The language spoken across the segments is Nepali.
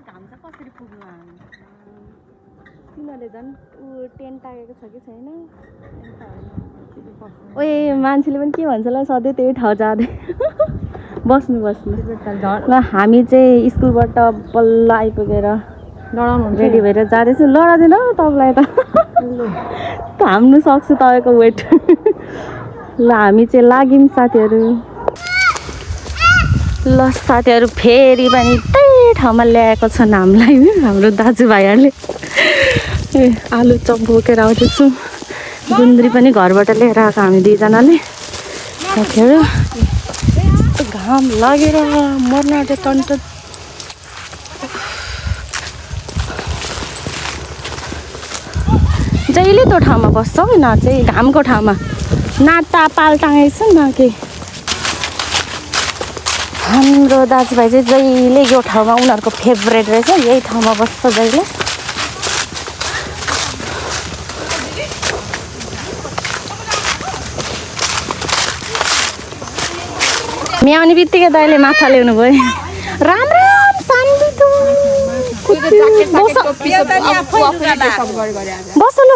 घाम चाहिँ कसरी पुग्नु हामी तिनीहरूले झन् टेन्ट टाकेको छ कि छैन ओए मान्छेले पनि के भन्छ होला सधैँ त्यही ठाउँ जाँदै बस्नु ल हामी चाहिँ स्कुलबाट बल्ल आइपुगेर रेडी भएर जाँदैछु लडाँदैन तपाईँलाई त हाम्नु सक्छु तपाईँको वेट ल हामी चाहिँ लाग्यौँ साथीहरू ल साथीहरू फेरि पनि त्यही ठाउँमा ल्याएको छन् हामीलाई हाम्रो दाजुभाइहरूले आलु चप बोकेर आउँदैछु गुन्द्री पनि घरबाट लिएर आएको हामी दुईजनाले साथीहरू यस्तो घाम लागेर मर्न आँट्यो टन्ट जहिले त्यो ठाउँमा बस्छौ न चाहिँ घामको ठाउँमा न पाल टाँगेको छ न के हाम्रो दाजुभाइ चाहिँ जहिले यो ठाउँमा उनीहरूको फेभरेट रहेछ यही ठाउँमा बस्छ जहिले म्याउने बित्तिकै दाइले माछा ल्याउनु भयो राम राम शान्ति बस ल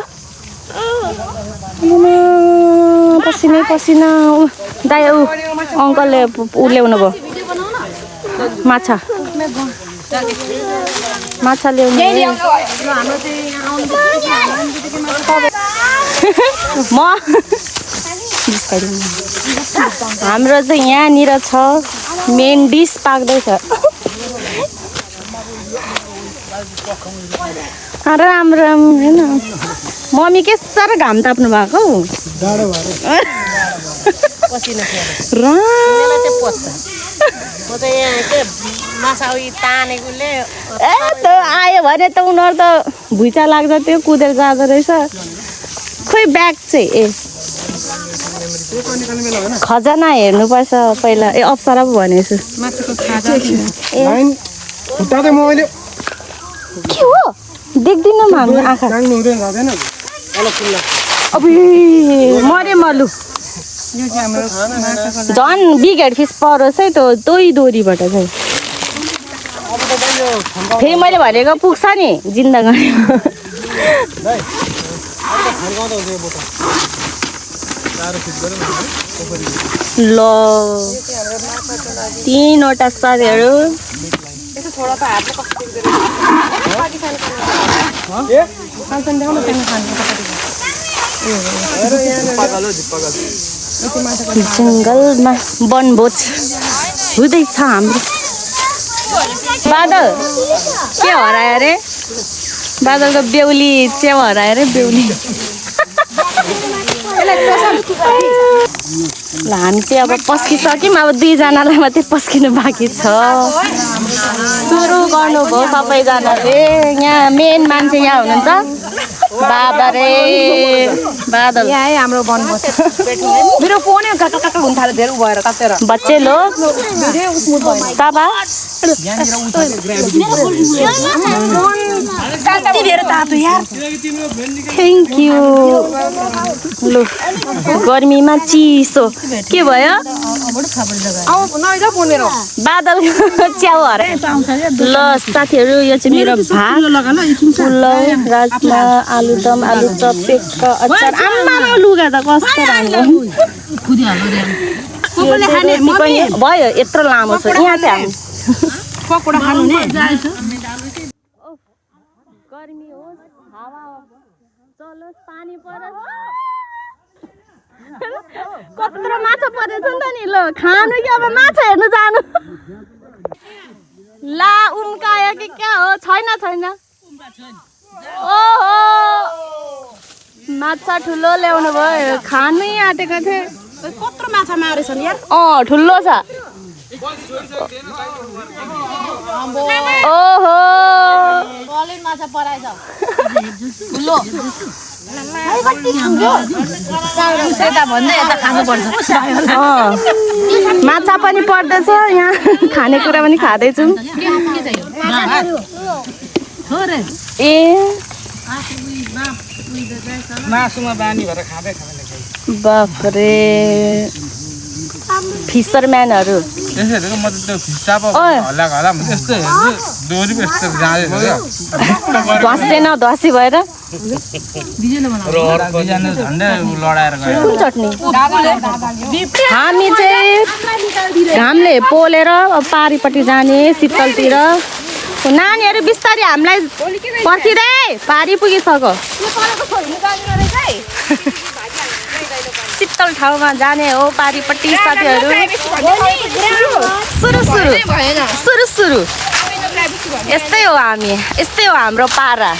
पसिनै पसिना दाइ ऊ अङ्कलले ऊ ल्याउनु भयो माछा ल्याउनु म हाम्रो चाहिँ यहाँनिर छ मेन डिस पाक्दैछ राम राम होइन मम्मी के साह्रो घाम ताप्नु भएको आयो भने त उनीहरू त भुइँचा लाग्छ त्यो कुदेर जाँदो रहेछ खोइ ब्याग चाहिँ खजाना हेर्नुपर्छ पहिला अप्सरा पो भनेछु के हो देख्दिनँ हामी आँखा अब मरे मलु झन् बिग हेड फिस परोस् है त्यो तोही दोरीबाट चाहिँ फेरि मैले भनेको पुग्छ नि जिन्दगी ल 3वटा साथीहरू जङ्गलमा वनभोज हुँदैछ हाम्रो बादल के हरायो अरे बादलको बेहुली च्याउ हरायो अरे बेहुली ल हामी चाहिँ अब पस्किसक्यौँ अब दुईजनालाई मात्रै पस्किनु बाँकी छ सुरु गर्नुभयो सबैजनाले यहाँ मेन मान्छे यहाँ हुनुहुन्छ बादल बादल यहाँ है हाम्रो वनभोज मेरो फोनै काका हुन थाल्यो धेरै भएर तातेर बच्चे लोग साबा थ्याङ्क यू लु गर्मीमा चिसो के भयो बादल च्याउ हरे ल साथीहरू यो चाहिँ मेरो भात पुलाउ राजमा आलुदम आलु चप सेकका अचार आम्मामा लुगा त कस्तो राम्रो भयो यत्रो लामो छ यहाँ चाहिँ पकोडा खानु नि गर्मी होस् हावा चलोस् पानी परोस् कत्रो माछा परेछ नि त नि ल खानु कि अब माछा हेर्नु जानु ला उम्कायो कि क्या हो छैन ओहो माछा ठुलो ल्याउनु भयो खानै आँटेको थिएँ कत्रो माछा मारेछन् यार ठुलो छ ओहो माछा पराएछ ठुलो माछा पनि पर्दैछ यहाँ खानेकुरा पनि खाँदैछौँ ए बाफरे फिसरम्यानहरू ध्वासे न ध्वासी भएर कुन चटनी हामी चाहिँ घामले पोलेर पारिपट्टि जाने शीतलतिर नानीहरू बिस्तारै हामीलाई पर्खिँदै पारी पुगिसक्यो शीतल ठाउँमा जाने हो पारिपट्टि साथीहरू सुरु सुरु यस्तै हो हामी यस्तै हो हाम्रो पारा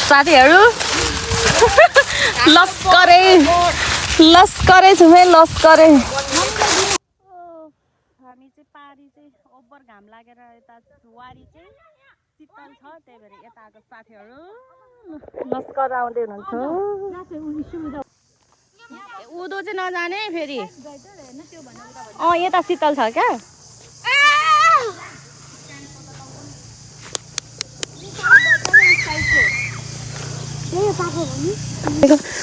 साथीहरू लस्करै छौँ है लस्करै हामी चाहिँ पारी चाहिँ ओभर घाम लागेर यता वारी चाहिँ शीतल छ त्यही भएर यता आएको साथीहरू लस्कर आउँदै हुनुहुन्छ उदो चाहिँ नजाने फेरि यता शीतल छ क्या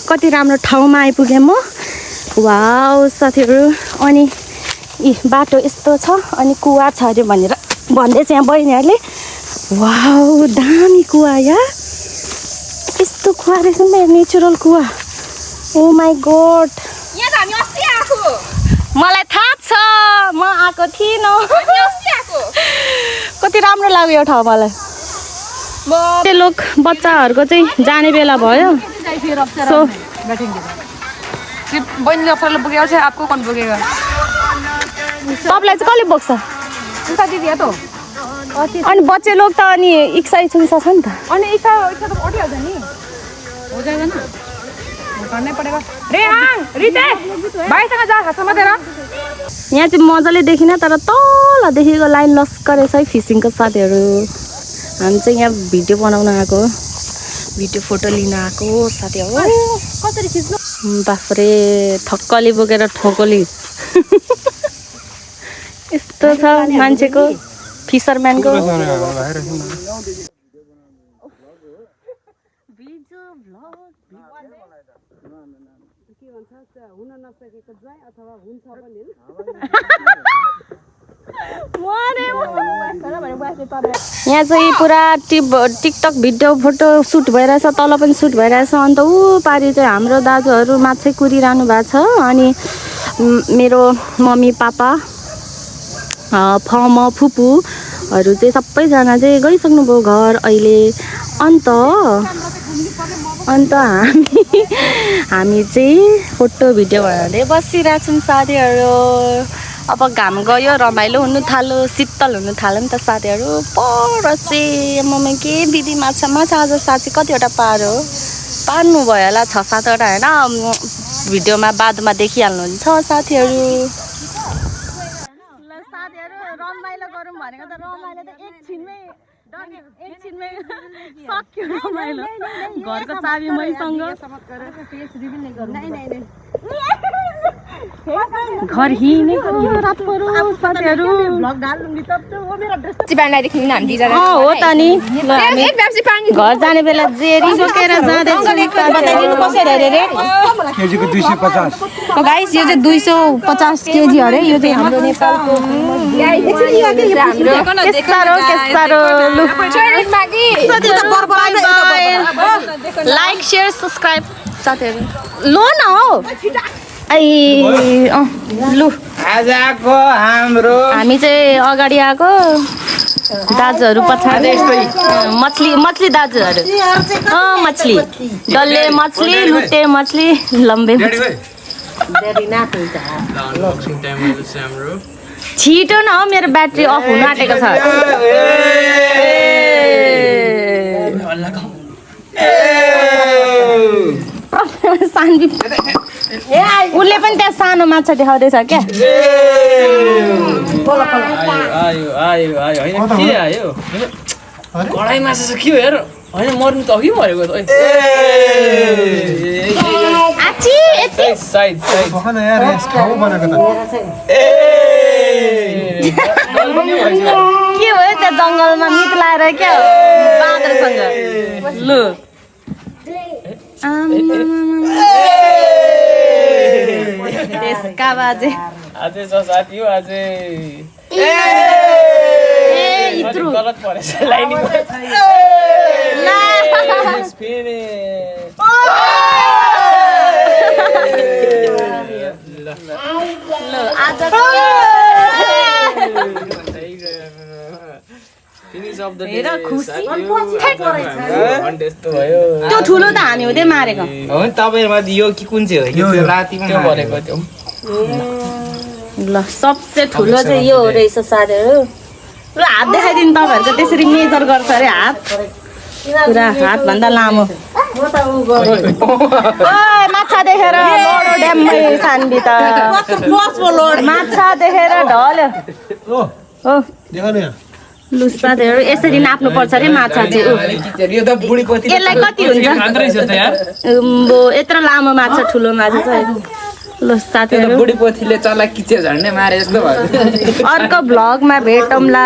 कति राम्रो ठाउँमा आइपुगेँ म वाउ साथीहरू अनि बाटो यस्तो छ अनि कुवा छ अरे भनेर भन्दै चाहिँ यहाँ बहिनीहरूले वाउ दामी कुवा या यस्तो कुवा रहेछ नि त नेचुरल कुवा ओ माई गॉड मलाई थाहा छ म आएको थिइनँ कति राम्रो लाग्यो यो ठाउँ मलाई त्यो लोक बच्चाहरूको चाहिँ जाने बेला भयो सो तपाईँलाई चाहिँ कसले बोक्छ अनि बच्चे लोग त अनि इच्छा इच्छा छ नि त अनि इच्छा तो उठिहाल्छ नि हो जाएगा ना करनै पड़ेगा रेहाङ रितेश भाइसँग जा खासमा तेरा यहाँ चाहिँ मजाले देखिन तर तलदेखिको लाइन लस्करै छ है फिसिङको साथीहरू हामी चाहिँ यहाँ भिडियो बनाउन आएको भिडियो फोटो लिन आएको साथीहरू कसरी खिच्नु बाफ्रे थक्कली बोकेर ठोकली यस्तो छ मान्छेको फिसरम्यानको यहाँ चाहिँ पुरा टिकटक भिडियो फोटो सुट भइरहेछ तल पनि सुट भइरहेछ अन्त ऊ पारि चाहिँ हाम्रो दाजुहरू माछै कुरिरहनु भएको छ अनि मेरो मम्मी पापा फुपूहरू चाहिँ सबैजना चाहिँ गइसक्नुभयो घर अहिले अन्त हामी चाहिँ फोटो भिडियो बनाउँदै बसिरहेछौँ साथीहरू अब घाम गयो रमाइलो हुनु थाल्यो शीतल हुनु थाल्यो नि त साथीहरू पर चाहिँ मम्मी के बिदी माछा आज साँच्ची कतिवटा पार्नु भयो होला 6-7वटा होइन भिडियोमा बादमा देखिहाल्नुहुन्छ साथीहरू रमाइलो गरौँ भनेको त रमाइलो त एकछिनमै सक्यो रमाइलो घरको चाबी मैसँग घर हिँडेको रात परो साथीहरू हो त नि घर जाने बेला जेरी बोकेर गाइस यो चाहिँ 250 केजी अरे यो चाहिँ हाम्रो नेपालको लाइक शेयर सब्सक्राइब साथीहरू लो न हो लु हामी चाहिँ अगाडि आएको दाजुहरू पछाडि मछली दाजुहरू मछली डल्ले मछली लुटे मछली लम्बे छिटो न हो मेरो ब्याट्री अफ हुन आँटेको छ उसले पनि त्यहाँ सानो माछा देखाउँदैछ क्या कडाई माछा छ के हो हेर होइन मर्नु त अघि मरेको त के हो त्यहाँ जङ्गलमा मित लाएर क्या बाँदरसँग लु त्यसका बाजे अझै छ साथी हो अझै इत्रु गलत परेछ लाइनिङ हेर खुसी त्यो ठुलो त हामी हुँदै मारेको तपाईहरुमा यो कि कुन चाहिँ हो यो रातिमा भनेको त्यो ल सबसे ठुलो चाहिँ यो हो रहेछ साथीहरू ल हात देखाइदिनु तपाईँहरूको त्यसरी मेजर गर्छ अरे हात पुरा हातभन्दा लामो ओए माछा देखेर लोडो ड्याममै सान्दी त माछा देखेर ढल्यो हो लु साथीहरू यसरी नाप्नु पर्छ अरे माछा चाहिँ यो त बुढी पति यसलाई कति हुन्छ यत्रो लामो माछा ठुलो माछा चाहिँ ल साथीहरू बुढी पोथीले चला किचे झन्डै मारे जस्तो भयो अर्को भ्लगमा भेटौँला